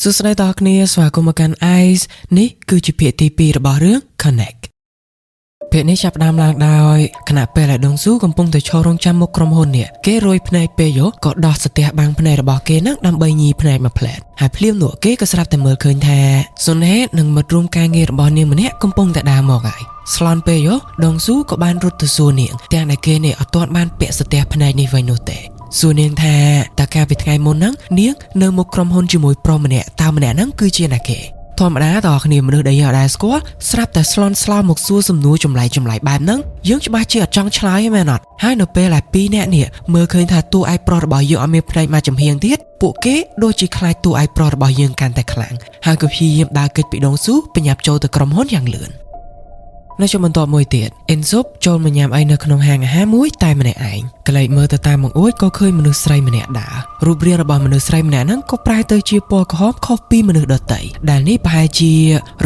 សួស្តីដល់គ្នាស្វាគមន៍មកកាន់ Ice នេះគឺជាភាគទី2របស់រឿង Connect ភាគនេះចាប់ផ្ដើមឡើងដោយខណៈពេលដែលដងស៊ូកំពុងតែឈររងចាំមុខក្រុមហ៊ុននេះគេរួយភ្នែកពេលយកក៏ដោះស្ទះបាំងភ្នែករបស់គេនឹងដើម្បីញីភ្នែកមួយផ្លែតហើយភ្លាមនោះគេក៏ស្រាប់តែមើលឃើញថាសុនហេនិងមិត្តរួមការងាររបស់នាងម្នាក់កំពុងតែដើរមកហើយស្លន់ពេលយកដងស៊ូក៏បានរត់ទៅសួរនាងទាំងដែលគេនេះអត់ទាន់បានពាក់ស្ទះភ្នែកនេះវិញនោះទេសួរនាងថាតើកាលពីថ្ងៃមុនហ្នឹងនាងនៅមុខក្រុមហ៊ុនជាមួយប្រុសម្នាក់តើម្នាក់ហ្នឹងគឺជាណាគេធម្មតាតើគ្នាមនុស្សដែលយើងអត់ដែលស្គាល់ស្រាប់តែស្លន់ស្លោមកសួរសំណួរចម្លែកចម្លែកបែបហ្នឹងយើងច្បាស់ជាអត់ចង់ឆ្លើយទេមែនអត់ហើយនៅពេលដែលពីរនាក់នេះមើលឃើញថាតួឯកប្រុសរបស់យើងអត់មានភ្នែកមកចំហៀងទៀតពួកគេដូចជាខ្លាចតួឯកប្រុសរបស់យើងកាន់តែខ្លាំងហើយក៏ព្យាយាមដើរគេចពីដងស៊ូបញ្ញាប់ចូលទៅក្រុមហ៊ុនយ៉ាងលឿននៅជំបន្ទាប់មួយទៀតអ៊ិនស៊ុបចូលមកញ៉ាំអីនៅក្នុងហាងអាហារមួយតែម្នាក់ឯងក្លែកមើលទៅតាមបង្អួចក៏ឃើញមនុស្សស្រីម្នាក់ដើររូបរាងរបស់មនុស្សស្រីម្នាក់ហ្នឹងក៏ប្រែទៅជាពណ៌ក្រហមខុសពីមនុស្សដទៃដែលនេះប្រហែលជា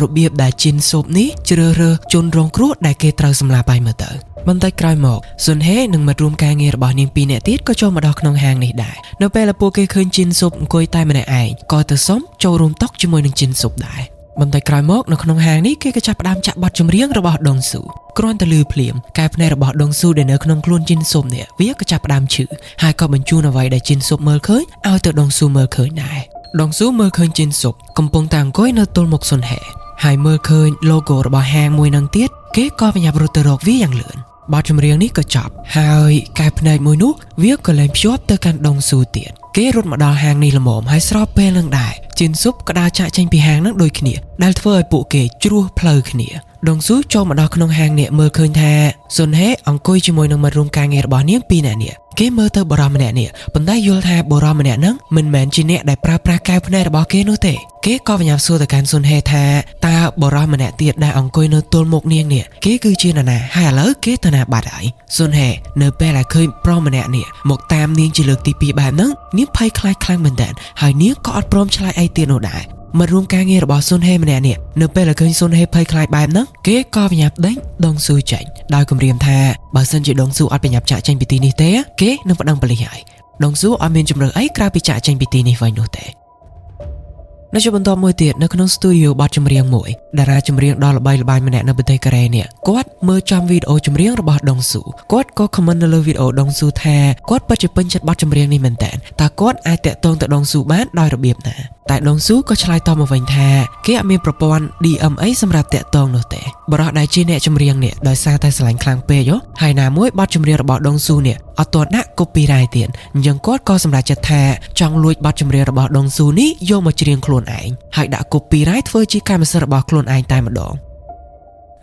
របៀបដែលជីនស៊ុបនេះជ្រើសរើសជនរងគ្រោះដែលគេត្រូវសម្លាប់ហើយមើលទៅបន្តិចក្រោយមកស៊ុនហេនិងមិត្តរួមការងាររបស់នាងពីរនាក់ទៀតក៏ចូលមកដល់ក្នុងហាងនេះដែរនៅពេលដែលពួកគេឃើញជីនស៊ុបអង្គុយតែម្នាក់ឯងក៏ទៅសុំចូលរួមតុជាមួយនឹងជីនស៊ុបដែរបន្តិចក្រោយមកនៅក្នុងហាងនេះគេក៏ចាប់ផ្ដើមចាក់បទចម្រៀងរបស់ដងស៊ូគ្រាន់តែលឺភ្លាមកែភ្នែករបស់ដងស៊ូដែលនៅក្នុងខ្លួនជីនស៊ុបនេះវាក៏ចាប់ផ្ដើមឈឺហើយក៏បញ្ជូនអ្វីដែលជីនស៊ុបមើលឃើញឲ្យទៅដងស៊ូមើលឃើញដែរដងស៊ូមើលឃើញជីនស៊ុបកំពុងតែអង្គុយនៅទល់មុខស៊ុនហេហើយមើលឃើញ logo របស់ហាងមួយនឹងទៀតគេក៏បញ្ញាប់រត់ទៅរកវាយ៉ាងលឿនបទចម្រៀងនេះក៏ចប់ហើយកែភ្នែកមួយនោះវាក៏លែងភ្ជាប់ទៅកាន់ដងស៊ូទៀតគេរត់មកដល់ហាងនេះល្មមហើយស្របពេលនឹងដែរជីនស៊ុបក៏ដើរចាក់ចេញពីហាងនឹងដូចគ្នាដែលធ្វើឲ្យពួកគេជ្រោះផ្លូវគ្នាដងស៊ូចូលមកដល់ក្នុងហាងនេះមើលឃើញថាស៊ុនហេអង្គុយជាមួយនឹងមិត្តរួមការងាររបស់នាងពីរនាក់នេះគេមើលទៅបរិសម្នាក់នេះប៉ុន្តែយល់ថាបរិសម្នាក់ហ្នឹងមិនមែនជាអ្នកដែលប្រើប្រាស់កែវភ្នែករបស់គេនោះទេគេក៏បញ្ញាប់សួរទៅកាន់ស៊ុនហេថាតើបរិសម្នាក់ទៀតដែលអង្គុយនៅទល់មុខនាងនេះគេគឺជានរណាហើយឥឡូវគេទៅណាបាត់ហើយស៊ុនហេនៅពេលដែលឃើញប្រុសម្នាក់នេះមកតាមនាងជាលើកទី2បែបហ្នឹងនាងភ័យខ្លាចខ្លាំងមែនតើហើយនាងក៏អត់ព្រមឆ្លើយអីទៀតនោះដែរមិត្តរួមការងាររបស់ស៊ុនហេម្នាក់នេះនៅពេលដែលឃើញស៊ុនហេភ័យខ្លាចបែបហ្នឹងគេក៏បញ្ញាប់ដេញដងស៊ូចេញដោយគំរាមថាបើសិនជាដងស៊ូអត់បញ្ញាប់ចាក់ចេញពីទីនេះទេគេនឹងប្តឹងប៉ូលីសហើយដងស៊ូអត់មានជំរឿអីក្រៅពីចាក់ចេញពីទីនេះវិញនោះទេនៅជាបន្តមួយទៀតនៅក្នុងស្ទូឌីយោបទចម្រៀងមួយតារាចម្រៀងដ៏ល្បីល្បាញម្នាក់នៅប្រទេសកូរ៉េនេះគាត់មើលចំវីដេអូចម្រៀងរបស់ដងស៊ូគាត់ក៏ comment នៅលើវីដេអូដងស៊ូថាគាត់ពិតជាពេញចិត្តបទចម្រៀងនេះមែនតើតើគាត់អាចតាក់ទងទៅដងស៊ូបានដោយរបៀបណាតែដងស៊ូក៏ឆ្លើយតបមកវិញថាគេអត់មានប្រព័ន្ធ DM អីសម្រាប់តាក់ទងនោះទេបរិះដែលជាអ្នកចម្រៀងនេះដោយសារតែស្រឡាញ់ខ្លាំងពេកហើយណាមួយបទចម្រៀងរបស់ដងស៊ូនេះអត់ទាន់ដាក់ copyright ទៀតអញ្ចឹងគាត់ក៏សម្រេចចិត្តថាចង់លួចបទចម្រៀងរបស់ដងស៊ូនេះយកមកច្រៀងខ្លួនឯងហើយដាក់ copyright ធ្វើជាកម្មសិទ្ធិរបស់ខ្លួនឯងតែម្ដង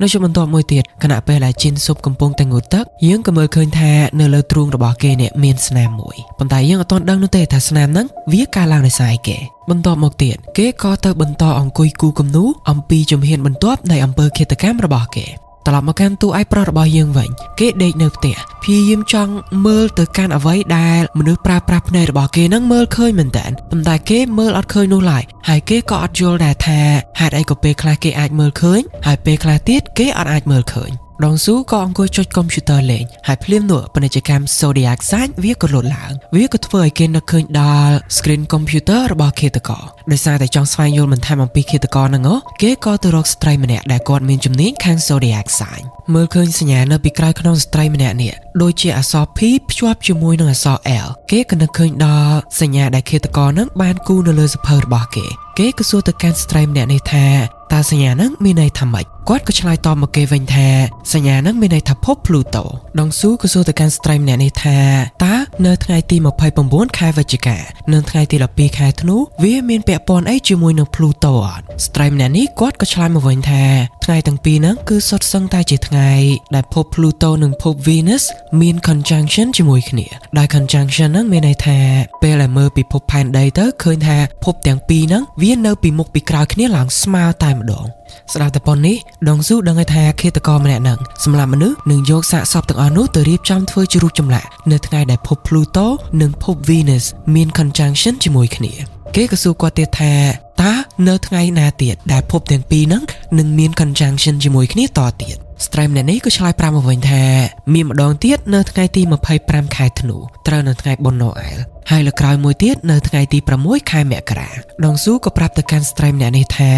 នៅជាបន្ទាប់មួយទៀតខណៈពេលដែលជីនស៊ុបកំពុងតែងូតទឹកយើងក៏មើលឃើញថានៅលើទ្រូងរបស់គេនេះមានស្នាមមួយប៉ុន្តែយើងអត់ទាន់ដឹងនោះទេថាស្នាមហ្នឹងវាកើតឡើងដោយសារអីគេបន្ទាប់មកទៀតគេក៏ទៅបន្តអង្គុយគូគំនូអំពីជំហានបន្ទាប់នៃអំពើឃាតកម្មរបស់គេត្រឡប់មកកាន់តួឯកប្រុសរបស់យើងវិញគេដេកនៅផ្ទះព្យាយាមចង់មើលទៅកាន់អ្វីដែលមនុស្សប្រើប្រាស់ភ្នែករបស់គេនឹងមើលឃើញមែនតើប៉ុន្តែគេមើលអត់ឃើញនោះឡើយហើយគេក៏អត់យល់ដែរថាហេតុអីក៏ពេលខ្លះគេអាចមើលឃើញហើយពេលខ្លះទៀតគេអត់អាចមើលឃើញដងស៊ូក៏អង្គុយចុចកុំព្យូទ័រលេងហើយភ្លាមនោះពាណិជ្ជកម្ម Zodiac Sign វាក៏លោតឡើងវាក៏ធ្វើឲ្យគេនឹកឃើញដល់ screen computer របស់ឃាតករដោយសារតែចង់ស្វែងយល់បន្ថែមអំពីឃាតករហ្នឹងគេក៏ទៅរកស្ត្រីម្នាក់ដែលគាត់មានជំនាញខាង Zodiac Sign មើលឃើញសញ្ញានៅពីក្រោយខ្នងស្ត្រីម្នាក់នេះដូចជាអក្សរ P ភ្ជាប់ជាមួយនឹងអក្សរ L គេក៏នឹកឃើញដល់សញ្ញាដែលឃាតករហ្នឹងបានគូរនៅលើសៀវភៅរបស់គេគេក៏សួរទៅកាន់ស្ត្រីម្នាក់នេះថាតើសញ្ញាហ្នឹងមានន័យថាម៉េចគាត់ក៏ឆ្លើយតបមកគេវិញថាសញ្ញាហ្នឹងមានន័យថាភព Pluto ដងស៊ូក៏សួរទៅកាន់ស្ត្រីម្នាក់នេះថាតើនៅថ្ងៃទី29ខែវិច្ឆិកានិងថ្ងៃទី12ខែធ្នូវាមានពាក់ព័ន្ធអីជាមួយនឹង Pluto អត់ស្ត្រីម្នាក់នេះគាត់ក៏ឆ្លើយមកវិញថាថ្ងៃទាំងពីរហ្នឹងគឺសុទ្ធសឹងតែជាថ្ងៃដែលភព Pluto និងភព Venus មាន conjunction ជាមួយគ្នាដោយ conjunction ហ្នឹងមានន័យថាពេលដែលមើលពីភពផែនដីទៅឃើញថាភពទាំងពីរហ្នឹងវានៅពីមុខពីក្រោយគ្នាឡើងស្មើតែម្ដងស្ដាប់តែប៉ុណ្នេះដងស៊ូដឹងហើយថាឃាតករម្នាក់ហ្នឹងសម្រាប់មនុស្សនឹងយកសាកសពទាំងអស់នោះទៅរៀបចំធ្វើជារូបចម្លាក់នៅថ្ងៃដែលភព Pluto និងភព Venus មាន conjunction ជាមួយគ្នាគេក៏សួរគាត់ទៀតថាតើនៅថ្ងៃណាទៀតដែលភពទាំងពីរហ្នឹងនឹងមាន conjunction ជាមួយគ្នាតទៀត ស្ត្រីម្នាក់នេះក៏ឆ្លើយប្រាប់មកវិញថាមានម្ដងទៀតនៅថ្ងៃទី25ខែធ្នូត្រូវនៅថ្ងៃបុណ្យណូអែលហើយលើកក្រោយមួយទៀតនៅថ្ងៃទី6ខែមករាដងស៊ូក៏ប្រាប់ទៅកាន់ស្ត្រីម្នាក់នេះថា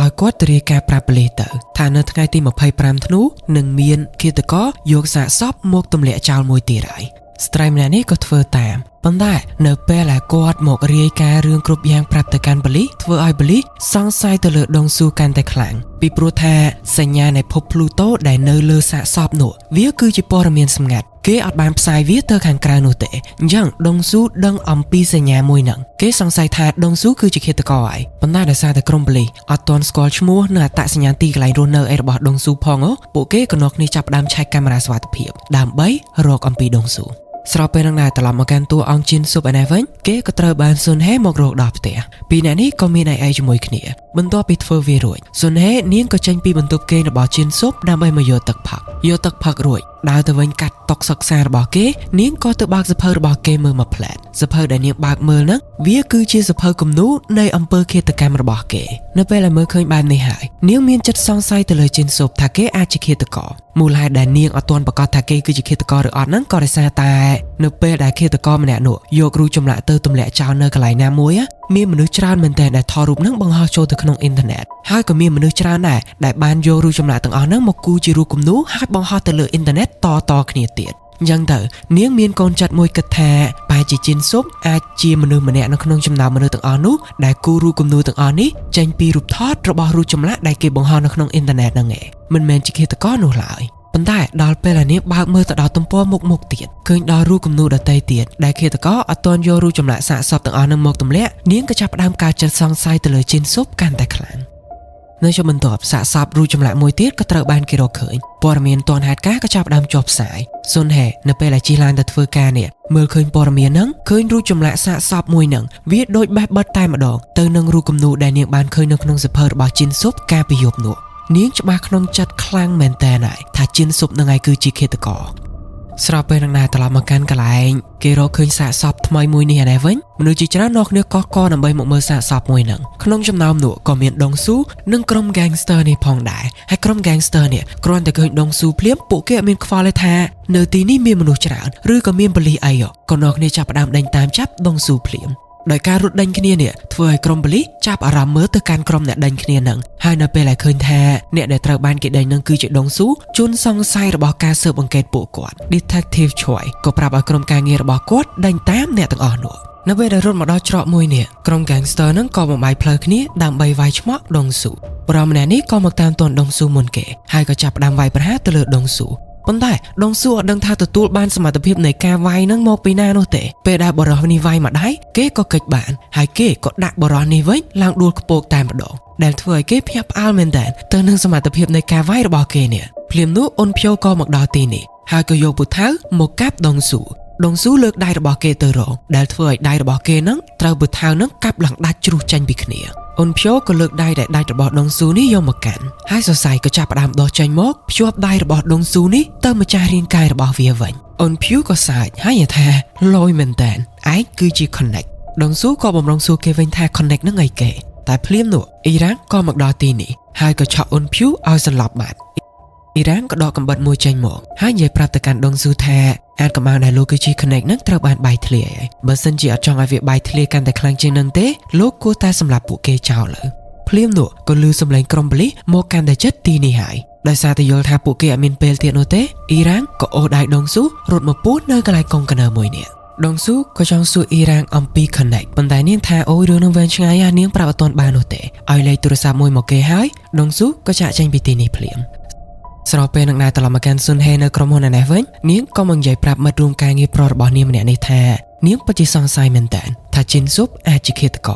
ឲ្យគាត់ទៅរាយការណ៍ប្រាប់ប៉ូលីសទៅថានៅថ្ងៃទី25ធ្នូនឹងមានឃាតករយកសាកសពមកទម្លាក់ចោលមួយទៀតហើយស្ត្រីម្នាក់នេះក៏ធ្វើតាមប៉ុន្តែនៅពេលដែលគាត់មករាយការណ៍រឿងគ្រប់យ៉ាងប្រាប់ទៅកាន់ប៉ូលីសធ្វើឲ្យប៉ូលីសសង្ស័យទៅលើដងស៊ូកាន់តែខ្លាំងពីព្រោះថាសញ្ញានៃភពភ្លូតូដែលនៅលើសាកសពនោះវាគឺជាព័ត៌មានសម្ងាត់គេអត់បានផ្សាយវាទៅខាងក្រៅនោះទេអញ្ចឹងដងស៊ូដឹងអំពីសញ្ញាមួយហ្នឹងគេសង្ស័យថាដងស៊ូគឺជាឃាតករហើយប៉ុន្តែដោយសារតែក្រុមប៉ូលីសអត់ទាន់ស្គាល់ឈ្មោះនិងអត្តសញ្ញាណទីកន្លែងរស់នៅអីរបស់ដងស៊ូផងអូពួកគេក៏នាំគ្នាចាប់ផ្ដើមឆែកកាមេរ៉ាសុវត្ថិភាពដើម្បីរកអំពីដងស៊ូស្របពេលនឹងដែរត្រឡប់មកកាន់តួអង្គជីនស៊ុបឯនេះវិញគេក៏ត្រូវបានស៊ុនហេមករកដល់ផ្ទះពីរអ្នកនេះក៏មានអីអីជាមួយគ្នាបន្ទាប់ពីធ្វើវារួចស៊ុនហេនាងក៏ចេញពីបន្ទប់គេងរបស់ជីនស៊ុបដើម្បីមកយកទឹកផឹកយកទឹកផឹករួចដើរទៅវិញកាត់តុកសិក្សារបស់គេនាងក៏ទៅបើកសភៅរបស់គេមើលមួយផ្លែតសភៅដែលនាងបើកមើលហ្នឹងវាគឺជាសភៅគំនូរនៃអំពើឃាតកម្មរបស់គេនៅពេលដែលមើលឃើញបែបនេះហើយនាងមានចិត្តសង្ស័យទៅលើជីនស៊ុបថាគេអាចជាឃាតករមូលហេតុដែលនាងអត់ទាន់ប្រកាសថាគេគឺជាឃាតករឬអត់ហ្នឹងក៏ដោយសារតែនៅពេលដែលឃាតករម្នាក់នោះយករូបចម្លាក់ទៅទម្លាក់ចោលនៅកន្លែងណាមួយមានមនុស្សច្រើនមែនទែនដែលថតរូបហ្នឹងបង្ហោះចូលទៅក្នុងអ៊ីនធឺណិតហើយក៏មានមនុស្សច្រើនដែរដែលបានយករូបចម្លាក់ទាំងអស់ហ្នឹងមកគូរជារូបគំនូរហើយបង្ហោះទៅលើអ៊ីនធឺណិតតៗគ្នាទៀតអញ្ចឹងទៅនាងមានកូនចិត្តមួយគិតថាបែរជាជីនស៊ុបអាចជាមនុស្សម្នាក់នៅក្នុងចំណោមមនុស្សទាំងអស់នោះដែលគូររូបគំនូរទាំងអស់នេះចេញពីរូបថតរបស់រូបចម្លាក់ដែលគេបង្ហោះនៅក្នុងអ៊ីនធឺណិតហ្នឹងឯងមិនមែនជាឃាតករនោះឡើយប៉ុន្តែដល់ពេលអានេះបើកមើលទៅដល់ទំព័រមុខមុខទៀតឃើញដល់រូបគំនូរដទៃទៀតដែលឃាតករអត់ទាន់យករូបចម្លាក់សាកសពទាំងអស់នឹងមកទម្លាក់នាងក៏ចាប់ផ្ដើមកើតចិត្តសង្ស័យទៅលើជីនស៊ុបកាន់តែខ្លាំងនៅជាបន្ទាប់សាកសពរូបចម្លាក់មួយទៀតក៏ត្រូវបានគេរកឃើញព័ត៌មានទាន់ហេតុការណ៍ក៏ចាប់ផ្ដើមចុះផ្សាយស៊ុនហេនៅពេលដែលជិះឡានទៅធ្វើការនេះមើលឃើញព័ត៌មានហ្នឹងឃើញរូបចម្លាក់សាកសពមួយហ្នឹងវាដូចបេះបិទតែម្ដងទៅនឹងរូបគំនូរដែលនាងបានឃើញនៅក្នុងសៀវភៅរបស់ជីនស៊ុបកាលពីយប់នោះនាងច្បាស់ក្នុងចិត្តខ្លាំងមែនតើហើយថាជីនស៊ុបនឹងឯងគឺជាឃាតករស្របពេលនឹងដែរត្រឡប់មកកាន់កន្លែងគេរកឃើញសាកសពថ្មីមួយនេះឯនេះវិញមនុស្សជាច្រើននាំគ្នាកោះកដើម្បីមកមើលសាកសពមួយហ្នឹងក្នុងចំណោមនោះក៏មានដងស៊ូនិងក្រុម gangster នេះផងដែរហើយក្រុម gangster នេះគ្រាន់តែឃើញដងស៊ូភ្លាមពួកគេអត់មានខ្វល់ទេថានៅទីនេះមានមនុស្សច្រើនឬក៏មានប៉ូលីសអីក៏នាំគ្នាចាប់ផ្ដើមដេញតាមចាប់ដងស៊ូភ្លាមដោយការរត់ដេញគ្នានេះធ្វើឲ្យក្រុមប៉ូលីសចាប់អារម្មណ៍មើលទៅកាន់ក្រុមអ្នកដេញគ្នានឹងហើយនៅពេលដែលឃើញថាអ្នកដែលត្រូវបានគេដេញនឹងគឺជាដងស៊ូជនសង្ស័យរបស់ការស៊ើបអង្កេតពួកគាត់ Detective Choi ក៏ប្រាប់ឲ្យក្រុមការងាររបស់គាត់ដេញតាមអ្នកទាំងអស់នោះនៅពេលដែលរត់មកដល់ច្រកមួយនេះក្រុម gangster នឹងក៏បំបែកផ្លូវគ្នាដើម្បីវាយឆ្មក់ដងស៊ូបរិមម្នាក់នេះក៏មកតាមទាន់ដងស៊ូមុនគេហើយក៏ចាប់ផ្ដើមវាយប្រហារទៅលើដងស៊ូប៉ុន្តែដងស៊ូអត់ដឹងថាទទួលបានសមត្ថភាពនៃការវាយនឹងមកពីណានោះទេពេលដែលបរិសនេះវាយមកដៃគេក៏កិច្ចបានហើយគេក៏ដាក់បរិសនេះវិញឡើងដួលខ្ពកតែម្ដងដែលធ្វើឲ្យគេភ្ញាក់ផ្អើលមែនតើទៅនឹងសមត្ថភាពនៃការវាយរបស់គេនេះភ្លាមនោះអ៊ុនភៀវក៏មកដល់ទីនេះហើយក៏យកពូថៅមកកាប់ដងស៊ូដងស៊ូលើកដៃរបស់គេទៅរងដែលធ្វើឲ្យដៃរបស់គេនឹងត្រូវពូថៅនឹងកាប់ឡើងដាច់ជ្រុះចេញពីគ្នាអ៊ុនភៀវក៏លើកដៃដែលដាច់របស់ដងស៊ូនេះយកមកកាន់ហើយសរសៃក៏ចាប់ផ្ដើមដោះចេញមកភ្ជាប់ដៃរបស់ដងស៊ូនេះទៅម្ចាស់រាងកាយរបស់វាវិញអ៊ុនភៀវក៏សើចហើយនិយាយថាលយមែនតើឯងគឺជា connect ដងស៊ូក៏បំរុងសួរគេវិញថា connect នឹងអីគេតែភ្លាមនោះអ៊ីរ៉ានក៏មកដល់ទីនេះហើយក៏ឆក់អ៊ុនភៀវឲ្យសន្លប់បាត់អ៊ីរ៉ានក៏ដកកំបិតមួយចេញមកហើយនិយាយប្រាប់ទៅកាន់ដងស៊ូថាអាចកំបាំងដែលលោកគឺជា connect នឹងត្រូវបានបែកធ្លាយហើយបើសិនជាអត់ចង់ឲ្យវាបែកធ្លាយកាន់តែខ្លាំងជាងនឹងទេលោកគួរតែសម្លាប់ពួកគេចោលលើភ្លាមនោះក៏លឺសំឡេងក្រុមប៉ូលីសមកកាន់តែចិត្តទីនេះហើយដោយសារតែយល់ថាពួកគេអត់មានពេលទៀតនោះទេអ៊ីរ៉ានក៏អូសដៃដងស៊ូរត់មកពួននៅកន្លែងកុងតឺន័រមួយនេះដងស៊ូក៏ចង់សួរអ៊ីរ៉ានអំពី Connect ប៉ុន្តែនាងថាអូយរឿងនឹងវែងឆ្ងាយណាស់នាងប្រាប់អត់ទាន់បាននោះទេឲ្យលេខទូរស័ព្ទមួយមកគេហើយដងស៊ូក៏ចាក់ចេញពីទីនេះភ្លាមស្របពេលនឹងដែរត្រឡប់មកកាន់ស៊ុនហេនៅក្រុមហ៊ុនឯនេះវិញនាងក៏មកនិយាយប្រាប់មិត្តរួមការងារប្រុសរបស់នាងម្នាក់នេះថានាងពិតជាសង្ស័យមែនតើថាជីនស៊ុបអាចជាឃាតក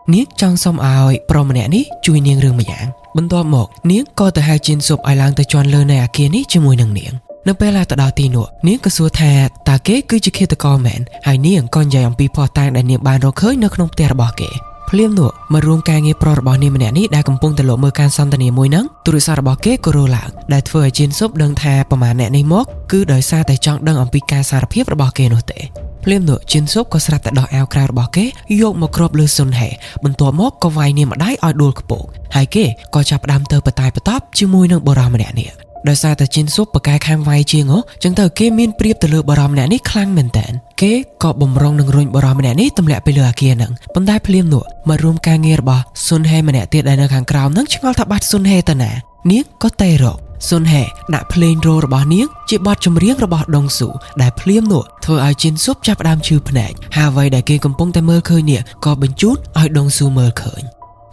រនាងចង់សុំឲ្យប្រុសម្នាក់នេះជួយនាងរឿងម្យ៉ាងបន្ទាប់មកនាងក៏ទៅហៅជីនស៊ុបឲ្យឡើងទៅជាន់លើនៃអាគារនេះជាមួយនឹងនាងនៅពេលឡើងទៅដល់ទីនោះនាងក៏សួរថាតើគេគឺជាឃាតករមែនហើយនាងក៏និយាយអំពីភស្តុតាងដែលនាងបានរកឃើញនៅក្នុងផ្ទះរបស់គេភ្លាមនោះមករួមការងារប្រុសរបស់នាងម្នាក់នេះដែលកំពុងតែលោកមើលការសន្ទនាមួយហ្នឹងទូរស័ព្ទរបស់គេក៏រឡើងដែលធ្វើឲ្យជីនស៊ុបដឹងថាប្រមាណអ្នកនេះមកគឺដោយសារតែចង់ដឹងអំពីការសារភាពរបស់គេនោះទេភ្លាមនោះជីនស៊ុបក៏ស្រាប់តែដោះអាវក្រៅរបស់គេយកមកគ្របលើស៊ុនហេបន្ទាប់មកក៏វាយនាងម្ដាយឲ្យដួលខ្ពកហើយគេក៏ចាប់ផ្ដើមទៅបតែបតប់ជាមួយនឹងបុរសម្នាក់នេះ ដោយសារតែជីនស៊ុបបកកែខាងវាយជាងហ៎ចឹងទៅគេមានប្រៀបទៅលើបរមម្នាក់នេះខ្លាំងមែនតើគេក៏បំរុងនឹងរុញបរមម្នាក់នេះទម្លាក់ពីលើអាគារហ្នឹងប៉ុន្តែភ្លាមនោះមករួមការងាររបស់ស៊ុនហេម្នាក់ទៀតដែលនៅខាងក្រោមហ្នឹងឆ្ងល់ថាបាត់ស៊ុនហេទៅណានាងក៏តេរកស៊ុនហេដាក់ភ្លេងរោរបស់នាងជាបទចម្រៀងរបស់ដុងស៊ូដែលភ្លាមនោះធ្វើឲ្យជីនស៊ុបចាប់ផ្ដើមឈឺភ្នែកហើយអ្វីដែលគេកំពុងតែមើលឃើញនេះក៏បញ្ជូនឲ្យដុងស៊ូមើលឃើញ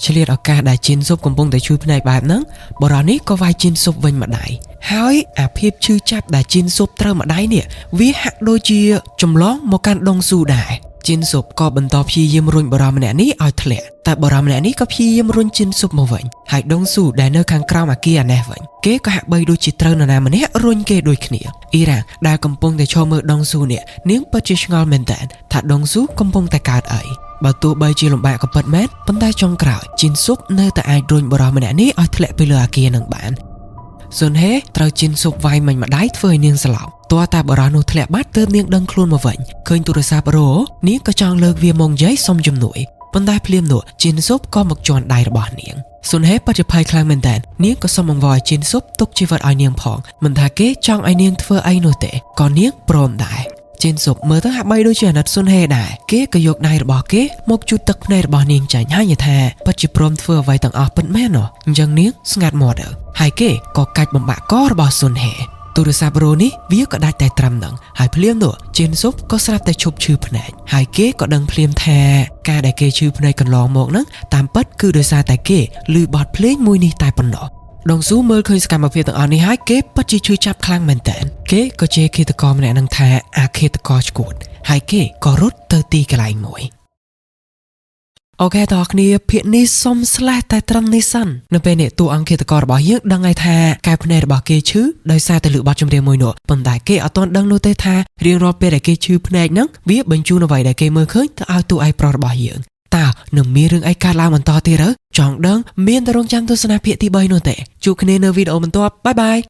ឆ្លៀតឱកាសដែលជីនស៊ុបកំពុងតែឈឺភ្នែកបែបហ្នឹងបរិសនេះក៏វាយជីនស៊ុបវិញម្ដាយហើយអាភាពឈឺចាប់ដែលជីនស៊ុបត្រូវម្ដាយនេះវាហាក់ដូចជាចម្លងមកកាន់ដុងស៊ូដែរជីនស៊ុបក៏បន្តព្យាយាមរុញបរិសម្នាក់នេះឲ្យធ្លាក់តែបរិសម្នាក់នេះក៏ព្យាយាមរុញជីនស៊ុបមកវិញហើយដុងស៊ូដែលនៅខាងក្រោមអាគារអានេះវិញគេក៏ហាក់បីដូចជាត្រូវនរណាម្នាក់រុញគេដូចគ្នាអ៊ីរ៉ាងដែលកំពុងតែឈរមើលដុងស៊ូនេះនាងពិតជាឆ្ងល់មែនតើថាដុងស៊ូកំពុងតែកើតអីបើទោះបីជាលំបាកក៏ពិតមែនប៉ុន្តែចុងក្រោយជីនស៊ុបនៅតែអាចរុញបរិសម្នាក់នេះឲ្យធ្លាក់ពីលើអាគារនឹងបានស៊ុនហេត្រូវជីនស៊ុបវាយមិញម្ដាយធ្វើឲ្យនាងស្លាប់តើតាបរិសនោះធ្លាក់បាត់ទើបនាងដឹងខ្លួនមកវិញឃើញទូរស័ព្ទរោនាងក៏ចង់លើកវាមកនិយាយសុំជំនួយប៉ុន្តែភ្លាមនោះជីនស៊ុបក៏មកជន់ដៃរបស់នាងស៊ុនហេបច្ចុប្បន្នភ័យខ្លាំងមែនតើនាងក៏សុំអង្វរឲ្យជីនស៊ុបទុកជីវិតឲ្យនាងផងមិនថាគេចង់ឲ្យនាងធ្វើអីនោះទេក៏នាងព្រមដែរជីនស៊ុបមើលទៅហាក់បីដូចជាអាណិតស៊ុនហេដែរគេក៏យកដៃរបស់គេមកជូតទឹកភ្នែករបស់នាងចាញ់ហើយនិយាយថាពិតជាព្រមធ្វើអ្វីទាំងអស់ពិតមែនណោះអញ្ចឹងនាងស្ងាត់មាត់ទៅហើយគេក៏កាច់បំបាក់ករបស់ស៊ុនហេទូរស័ព្ទរោនេះវាក៏ដាច់តែត្រឹមហ្នឹងហើយភ្លាមនោះជីនស៊ុបក៏ស្រាប់តែឈប់ឈឺភ្នែកហើយគេក៏ដឹងភ្លាមថាការដែលគេឈឺភ្នែកកន្លងមកហ្នឹងតាមពិតគឺដោយសារតែគេឮបទភ្លេងមួយនេះតែប៉ុណ្ណោះដងស៊ូមើលឃើញសកម្មភាពទាំងអស់នេះហើយគេពិតជាឈឺចាប់ខ្លាំងមែនតើគេក៏ជេរឃាតករម្នាក់នឹងថាអាឃាតករឆ្កួតហើយគេក៏រត់ទៅទីកន្លែងមួយ OK តោះគ្នាភាគនេះសុំស្លេះតែត្រឹមនេះសិននៅពេលនេះតួអង្គឃាតកររបស់យើងដឹងហើយថាកែវភ្នែករបស់គេឈឺដោយសារតែលឺបទចម្រៀងមួយនោះប៉ុន្តែគេអត់ទាន់ដឹងនោះទេថារៀងរាល់ពេលដែលគេឈឺភ្នែកហ្នឹងវាបញ្ជូនអ្វីដែលគេមើលឃើញទៅឲ្យតួឯកប្រុសរបស់យើងតើនឹងមានរឿងអីកើតឡើងបន្តទៀតឬចង់ដឹងមានតែរងចាំទស្សនាភាគទី3នោះទេជួបគ្នានៅវីដេអូបន្ទាប់bye bye.